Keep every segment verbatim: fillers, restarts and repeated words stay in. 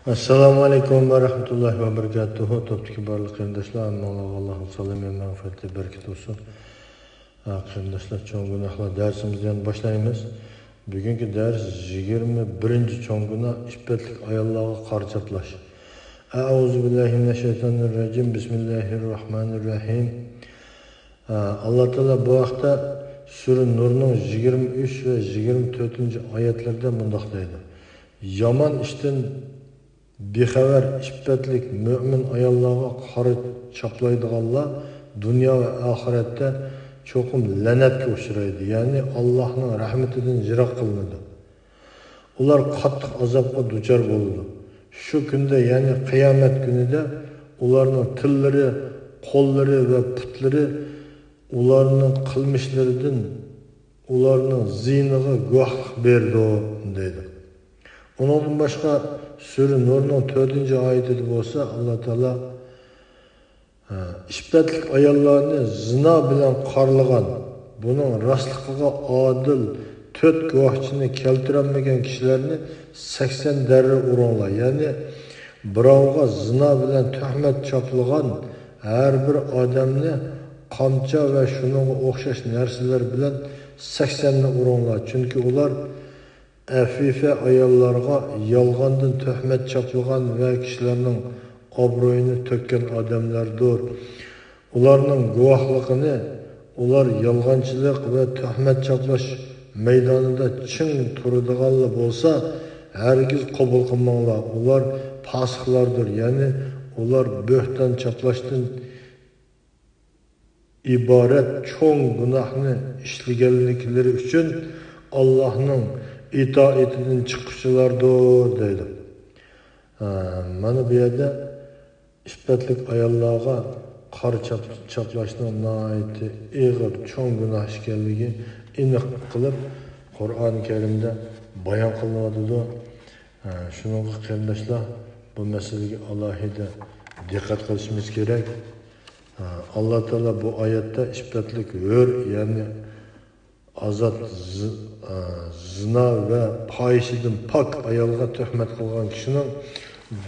ئەسسالامۇ ئەلەيكۇم ۋە رەھمەتۇللاھى ۋە بەرىكاتۇھۇ. توپتىكى بارلىق قېرىنداشلار، ھەممىڭلارغا ئاللاھنىڭ سالامى، مەغپىرىتى، بەرىكىتى بولسۇن. ھە، قېرىنداشلار، چوڭ گۇناھلار دەرسىمىزنى يەنە باشلايمىز. بۈگۈنكى دەرس يىگىرمە بىرىنچى چوڭ گۇناھ، ئىپپەتلىك ئاياللارغا قارا چاپلاش. ئەئۇزۇ بىللاھى مىنەششەيتانىررەجىم. بىسمىللاھىررەھمانىررەھىم. ھە، ئاللا تائالا بۇ ھەقتە سۈرە نۇرنىڭ يىگىرمە ئۈچ ۋە يىگىرمە تۆتىنچى ئايەتلىرىدە مۇنداق دەيدۇ: يامان ئىشتىن بىخەۋەر ئىپپەتلىك مۆمىن ئاياللارغا قارا چاپلايدىغانلار دۇنيا ۋە ئاخىرەتتە چوقۇم لەنەتكە ئۇچرايدۇ، يەنى ئاللاھنىڭ رەھمىتىدىن يىراق قىلىنىدۇ. ئۇلار قاتتىق ئازابقا دۇچار بولىدۇ. شۇ كۈندە، يەنى قىيامەت كۈنىدە ئۇلارنىڭ تىللىرى، قوللىرى ۋە پۇتلىرى ئۇلارنىڭ قىلمىشلىرىدىن، ئۇلارنىڭ زىيىنىغا گۇۋاھلىق بېرىدۇ، دەيدۇ. ئۇنىڭدىن باشقا، سۈرە نۇرنىڭ تۆتىنچى ئايىتىدە بولسا، ئاللا تائالا، ھە، ئىپپەتلىك ئاياللارنى زىنا بىلەن قارىلىغان، بۇنىڭ راستلىقىغا ئادىل تۆت گۇۋاھچىنى كەلتۈرەلمىگەن كىشىلەرنى سەكسەن دەررە ئۇرۇڭلار. يەنى بىراۋغا زىنا بىلەن تۆھمەت چاپلىغان ھەر بىر ئادەمنى قامچا ۋە شۇنىڭغا ئوخشاش نەرسىلەر بىلەن سەكسەننى ئۇرۇڭلار. چۈنكى ئۇلار ئەفىفە ئاياللارغا يالغاندىن تۆھمەت چاپلىغان ۋە كىشىلەرنىڭ ئابرۇيىنى تۆككەن ئادەملەردۇر. ئۇلارنىڭ گۇۋاھلىقىنى ئۇلار يالغانچىلىق ۋە تۆھمەت چاپلاش مەيدانىدا چىڭ تۇرىدىغانلا بولسا، ھەرگىز قوبۇل قىلماڭلار. ئۇلار پاسىقلاردۇر، يەنى ئۇلار بۆھتان چاپلاشتىن ئىبارەت چوڭ گۇناھنى ئىشلىگەنلىكلىرى ئۈچۈن ئاللاھنىڭ ئىتائىتىدىن چىققۇچىلاردۇر، دەيدۇ. ھە، مانا بۇ يەردە ئىپپەتلىك ئاياللارغا قارا چاپ-، چاپلاشنىڭ ناھايىتى ئېغىر، چوڭ گۇناھ ئىكەنلىكى ئېنىق قىلىپ قۇرئان كەرىمدە بايان قىلىنىۋاتىدۇ. ھە، شۇنىڭغا قېرىنداشلار، بۇ مەسىلىگە ئالاھىدە دىققەت قىلىشىمىز كېرەك. ھە، ئاللا تائالا بۇ ئايەتتە ئىپپەتلىك ھۆر، يەنى ئازاد زى-، ئە، زىنا ۋە پاھىشىدىن پاك ئايالغا تۆھمەت قىلغان كىشىنىڭ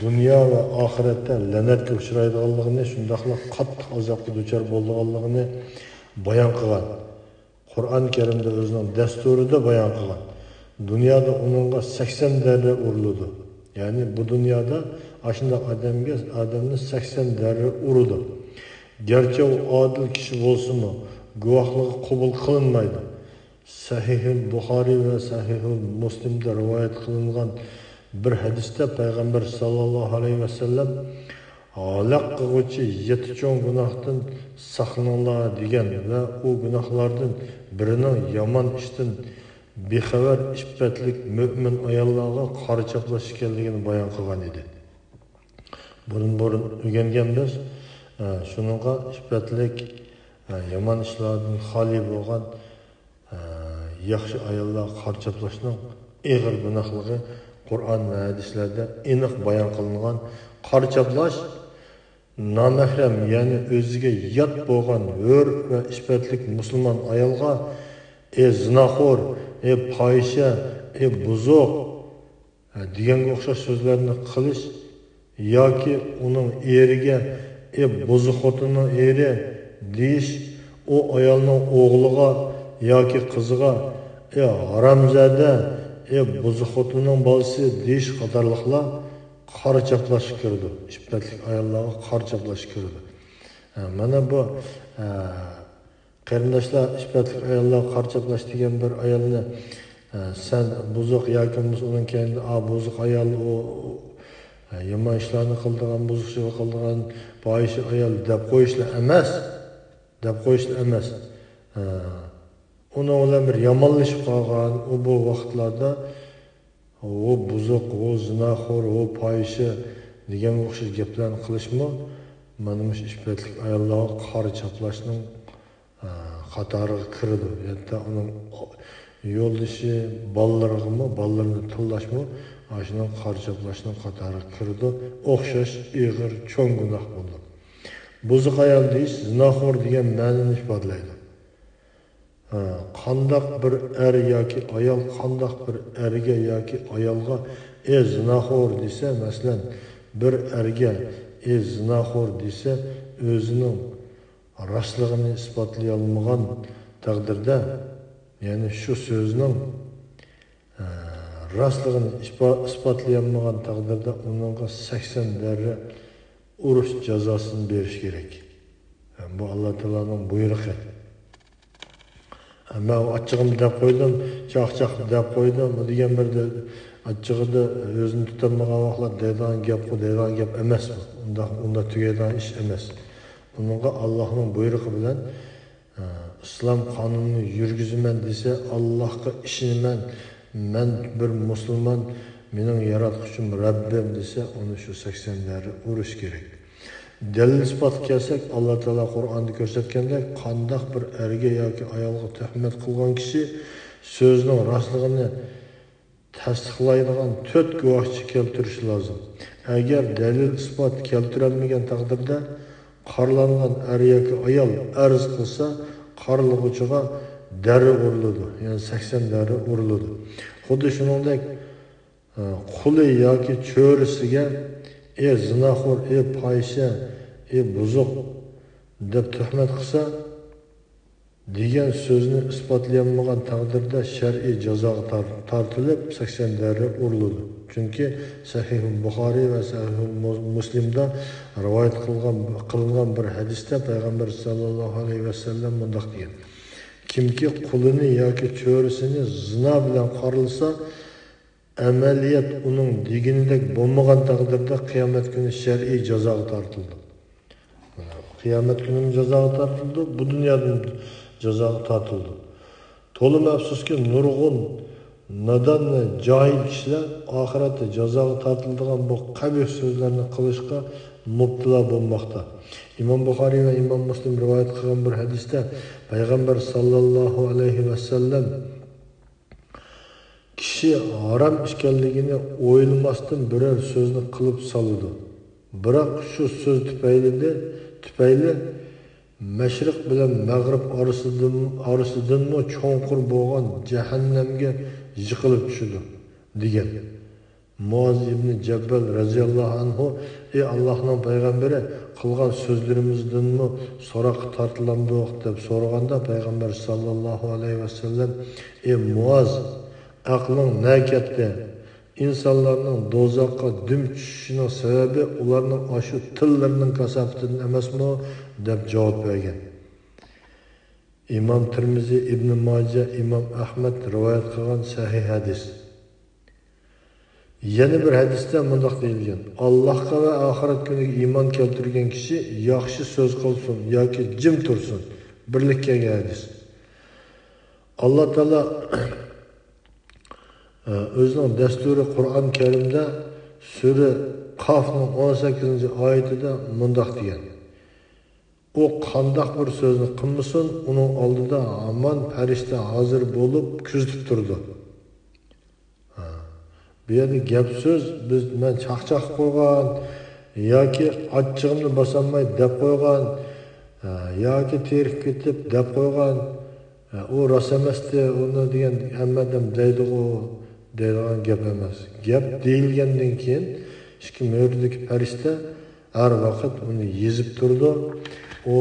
دۇنيا ۋە ئاخىرەتتە لەنەتكە ئۇچرايدىغانلىقىنى، شۇنداقلا قاتتىق ئازابقا دۇچار بولىدىغانلىقىنى بايان قىلغان. قۇرئان كەرىمدە ئۆزىنىڭ دەستۇرىدا بايان قىلغان. دۇنيادا ئۇنىڭغا سەكسەن دەررە ئۇرۇلىدۇ. يەنى بۇ دۇنيادا ئاشۇنداق ئادەمگە، ئادەمنى سەكسەن دەررە ئۇرىدۇ. گەرچە ئۇ ئادىل كىشى بولسىمۇ، گۇۋاھلىقى قوبۇل قىلىنمايدۇ. سەھىھۇل بۇخارىي ۋە سەھىھۇل مۇسلىمدە رىۋايەت قىلىنغان بىر ھەدىستە پەيغەمبەر ساللاللاھۇ ئەلەيھى ۋەسەللەم، ھالاك قىلغۇچى يەتتە چوڭ گۇناھتىن ساقلىنىڭلار دېگەن ۋە ئۇ گۇناھلاردىن بىرىنىڭ يامان ئىشتىن بىخەۋەر ئىپپەتلىك مۆمىن ئاياللارغا قارا چاپلاش ئىكەنلىكىنى بايان قىلغان ئىدى. بۇرۇن-بۇرۇن ئۆگەنگەنبىز. ئە، شۇنىڭغا ئىپپەتلىك، ئە، يامان ئىشلاردىن خالىي بولغان، ئە، ياخشى ئاياللارغا قارا چاپلاشنىڭ ئېغىر گۇناھلىقى قۇرئان ۋە ھەدىسلەردە ئېنىق بايان قىلىنغان. قارا چاپلاش نامەھرەم، يەنى ئۆزىگە يات بولغان ھۆر ۋە ئىپپەتلىك مۇسۇلمان ئايالغا، ئى زىناخور، ئى پاھىشە، ئى بۇزۇق، ھە، دېگەنگە ئوخشاش سۆزلەرنى قىلىش ياكى ئۇنىڭ ئېرىگە، ئى بۇزۇق خوتۇننىڭ ئېرى دېيىش، ئۇ ئايالنىڭ ئوغلىغا ياكى قىزىغا، ئى ھارامزادە، ئى بۇزۇق خوتۇننىڭ بالىسى دېيىش قاتارلىقلار قارا چاپلاشقا كىرىدۇ. ئىپپەتلىك ئاياللارغا قارا چاپلاشقا كىرىدۇ. ھە، مانا بۇ، ھە، قېرىنداشلار، ئىپپەتلىك ئاياللار قارا چاپلاش دېگەن بىر ئايالنى، ئە، سەن بۇزۇق ياكى بولمىسا ئۇنىڭ كەينىدە، ئا، بۇزۇق ئايال، ئۇ، ئۇ، ئە، يامان ئىشلارنى قىلىدىغان، بۇزۇق ئىشلارنى قىلىدىغان پاھىشە ئايال دەپ قويۇشلا ئەمەس، دەپ قويۇشلا ئەمەس. ئە، ئۇنىڭ بىلەن بىر يامانلىشىپ قالغان، ئۇ بۇ ۋاقىتلاردا ئۇ بۇزۇق، ئۇ زىناخور، ئۇ پاھىشە دېگەنگە ئوخشاش گەپلەرنى قىلىشمۇ مانا مۇشۇ ئىپپەتلىك ئاياللارغا قارا چاپلاشنىڭ، ئە، قاتارىغا كىرىدۇ. ھەتتا ئۇنىڭ يولدىشى، بالىلىرىغىمۇ، بالىلىرىنى تىللاشمۇ ئاشۇنىڭ قارا چاپلاشنىڭ قاتارىغا كىرىدۇ. ئوخشاش ئېغىر، چوڭ گۇناھ بولىدۇ. بۇزۇق ئايال دېيىش، زىناخور دېگەن مەنىنى ئىپادىلەيدۇ. ھە، قانداق بىر ئەر ياكى ئايال، قانداق بىر ئەرگە ياكى ئايالغا ئى زىناخور دېسە، مەسىلەن، بىر ئەرگە ئى زىناخور دېسە، ئۆزىنىڭ راستلىقىنى ئىسپاتلىيالمىغان تەقدىردە، يەنى شۇ سۆزنىڭ، ئە، راستلىقىنى ئىسپا-، ئىسپاتلىيالمىغان تەقدىردە ئۇنىڭغا سەكسەن دەررە ئۇرۇش جازاسىنى بېرىش كېرەك. بۇ ئاللا تائالانىڭ بۇيرۇقى. مەن ئاچچىقىمنى دەپ قويدۇم، چاقچاق دەپ قويدۇم، بۇ دېگەن بىر دە-، ئاچچىقىدا ئۆزىنى تۇتالمىغان ۋاقىتلار دەيدىغان گەپقۇ، دەيدىغان گەپ ئەمەس بۇ. ئۇنداق، ئۇنداق تۈگەيدىغان ئىش ئەمەس. ئۇنىڭغا ئاللانىڭ بۇيرۇقى بىلەن، ئە، ئىسلام قانۇنىنى يۈرگۈزىمەن دېسە، ئاللاھقا ئىشىنىمەن، مەن بىر مۇسۇلمان، مېنىڭ ياراتقۇچىم رەببىم دېسە، ئۇنى شۇ سەكسەن دەررە ئۇرۇش كېرەك. دەلىل-ئىسپاتقا كەلسەك، ئاللا تائالا قۇرئاندا كۆرسەتكەندەك، قانداق بىر ئەرگە ياكى ئايالغا تۆھمەت قىلغان كىشى سۆزىنىڭ راستلىقىنى تەستىقلايدىغان تۆت گۇۋاھچى كەلتۈرۈشى لازىم. ئەگەر دەلىل-ئىسپات كەلتۈرەلمىگەن تەقدىردە، قارىلانغان ئەر ياكى ئايال ئەرز قىلسا، قارىلىغۇچىغا دەررە ئۇرۇلىدۇ، يەنى سەكسەن دەررە ئۇرۇلىدۇ. خۇددى شۇنىڭدەك، قۇلى ياكى چۆرىسىگە، ئى زىناخور، ئى پاھىشە، ئى بۇزۇق دەپ تۆھمەت قىلسا، دېگەن سۆزنى ئىسپاتلىيالمىغان تەقدىردە شەرئىي جازاغا تار-، تارتىلىپ، سەكسەن دەررە ئۇرۇلىدۇ. چۈنكى سەھىھۇل بۇخارىي ۋە سەھىھۇل مۇ-، مۇسلىمدا رىۋايەت قىلغان، قىلىنغان بىر ھەدىستە پەيغەمبەر ساللاللاھۇ ئەلەيھى ۋەسەللەم مۇنداق دېگەن: كىمكى قۇلىنى ياكى چۆرىسىنى زىنا بىلەن قارىلىسا، ئەمەلىيەت ئۇنىڭ دېگىنىدەك بولمىغان تەقدىردە، قىيامەت كۈنى شەرئىي جازاغا تارتىلىدۇ. قىيامەت كۈنىمۇ جازاغا تارتىلىدۇ، بۇ دۇنيادىمۇ جازاغا تارتىلىدۇ. تولىمۇ ئەپسۇسكى، نۇرغۇن نادان ۋە جاھىل كىشىلەر ئاخىرەتتە جازاغا تارتىلىدىغان بۇ قەبىھ سۆزلەرنى قىلىشقا مۇپتىلا بولماقتا. ئىمام بۇخارىي ۋە ئىمام مۇسلىم رىۋايەت قىلغان بىر ھەدىستە پەيغەمبەر ساللاللاھۇ ئەلەيھى ۋەسەللەم كىشى ھارام ئىكەنلىكىنى ئويلىماستىن بىرەر سۆزنى قىلىپ سالىدۇ. بىراق شۇ سۆز تۈپەيلىدە-، تۈپەيلى مەشرىق بىلەن مەغرىب ئارىسىدىن-، ئارىسىدىنمۇ چوڭقۇر بولغان جەھەننەمگە يىقىلىپ چۈشىدۇ، دېگەن. مۇئاز ئىبنى جەببەل رەزىياللاھۇ ئەنھۇ، ئى ئاللاھنىڭ پەيغەمبىرى، قىلغان سۆزلىرىمىزدىنمۇ سوراققا تارتىلامدۇق؟ دەپ سورىغاندا، پەيغەمبەر ساللاللاھۇ ئەلەيھى ۋەسەللەم، ئى مۇئاز، ئەقلىڭ نە كەتتى؟ ئىنسانلارنىڭ دوزاخقا دۈم چۈشۈشىنىڭ سەۋەبى ئۇلارنىڭ ئاشۇ تىللىرىنىڭ كاساپىتىدىن ئەمەسمۇ؟ دەپ جاۋاب بەرگەن. ئىمام تىرمىزى، ئىبنى ماجە، ئىمام ئەھمەد رىۋايەت قىلغان سەھىھ ھەدىس. يەنە بىر ھەدىستە مۇنداق دېيىلگەن: ئاللاھقا ۋە ئاخىرەت كۈنىگە ئىمان كەلتۈرگەن كىشى ياخشى سۆز قىلسۇن ياكى جىم تۇرسۇن. بىرلىككە كەلگەن ھەدىس. ئاللا تائالا ئۆزىنىڭ دەستۇرى قۇرئان كەرىمدە سۈرە قافنىڭ ئون سەككىزىنچى ئايىتىدە مۇنداق دېگەن: ئۇ قانداق بىر سۆزنى قىلمىسۇن، ئۇنىڭ ئالدىدا ھامان پەرىشتە ھازىر بولۇپ كۆزىتىپ تۇرىدۇ. ھە. بۇ يەردە گەپ سۆز، بىز، مەن چاقچاق قىلغان ياكى ئاچچىقىمنى باسالماي دەپ قويغان، ھە، ياكى تېرىقىپ كېتىپ دەپ قويغان، ھە، ئۇ راست ئەمەستى، ئۇنى دېگەن ھەممە ئادەم دەيدىغۇ، دەيدىغان گەپ ئەمەس. گەپ دېيىلگەندىن كېيىن ئىككى مۈرىدىكى پەرىشتە ھەر ۋاقىت ئۇنى يېزىپ تۇرىدۇ. ئۇ،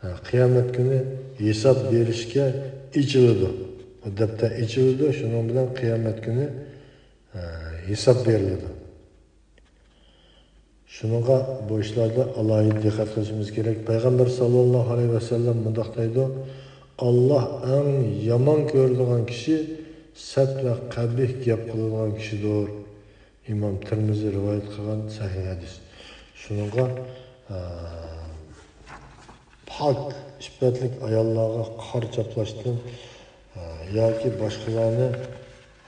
ھە، قىيامەت كۈنى ھېساب بېرىشكە ئېچىلىدۇ. ئۇ دەپتەر ئېچىلىدۇ، شۇنىڭ بىلەن قىيامەت كۈنى، ھە، ھېساب بېرىلىدۇ. شۇنىڭغا بۇ ئىشلاردا ئالاھىدە دىققەت قىلىشىمىز كېرەك. پەيغەمبەر ساللاللاھۇ ئەلەيھى ۋەسەللەم مۇنداق دەيدۇ: ئاللاھ ئەڭ يامان كۆرىدىغان كىشى سەت ۋە قەبىھ گەپ قىلىدىغان كىشىدۇر. ئىمام تىرمىزى رىۋايەت قىلغان سەھىھ ھەدىس. شۇنىڭغا، ئە، پاك، ئىپپەتلىك ئاياللارغا قارا چاپلاشتىن، ئە، ياكى باشقىلارنى،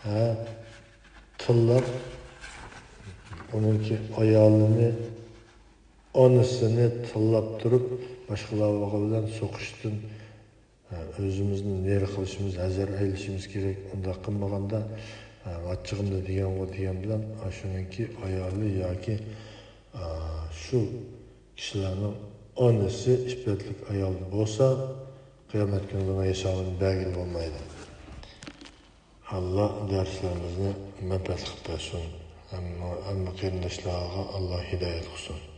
ئە، تىللاپ، ئۇنىڭكى ئايالىنى، ئانىسىنى تىللاپ تۇرۇپ، باشقىلار بىلەن سوقۇشتىن، ئە، ئۆزىمىزنى نېرى قىلىشىمىز، ھەزەر ئەيلىشىمىز كېرەك. ئۇنداق قىلمىغاندا، ئە، ئاچچىقىمدا دېگەنغۇ دېگەن بىلەن، ئاشۇنىڭكى ئايالى ياكى، ئە، شۇ كىشىلەرنىڭ ئانىسى ئىپپەتلىك ئايال بولسا، قىيامەت كۈنى بۇنىڭ ھېسابىنى بەرگىلى بولمايدۇ. ئاللا دەرسلىرىمىزنى مەنپەئەتلىك قىلىپ بەرسۇن. ھەممە، ھەممە قېرىنداشلارغا ئاللا ھىدايەت قىلسۇن.